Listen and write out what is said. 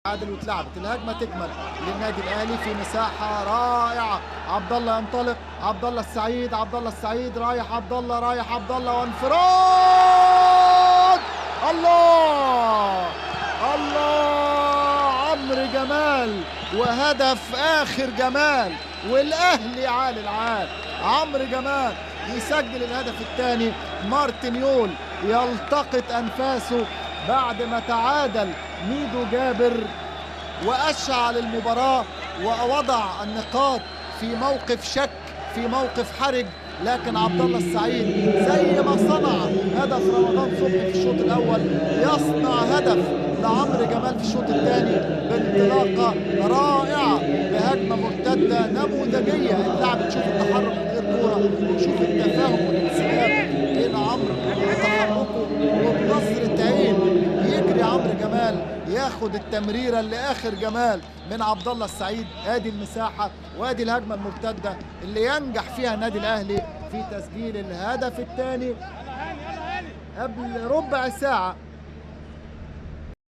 عادل واتلعبت الهجمة، تكمل للنادي الاهلي في مساحة رائعة. عبد الله ينطلق، عبد الله السعيد، عبد الله السعيد رايح، عبد الله رايح، عبد الله وانفراد. الله الله، عمرو جمال وهدف اخر جمال، والاهلي عال العال. عمرو جمال يسجل الهدف الثاني. مارتن يول يلتقط انفاسه بعد ما تعادل ميدو جابر واشعل المباراة ووضع النقاط في موقف شك، في موقف حرج. لكن عبد الله السعيد زي ما صنع هدف رمضان صبحي في الشوط الاول، يصنع هدف لعمرو جمال في الشوط الثاني بانطلاقه رائعة، بهجمه مرتدة نموذجيه. اللاعب تشوف التحرك من غير كورة، وتشوف التفاهم والانسجام بين عمرو وتحركه، وبنظره عين يجري عمرو جمال ياخد التمريره اللي اخر جمال من عبد الله السعيد. ادي المساحة وادي الهجمة المرتدة اللي ينجح فيها النادي الاهلي في تسجيل الهدف الثاني قبل ربع ساعة.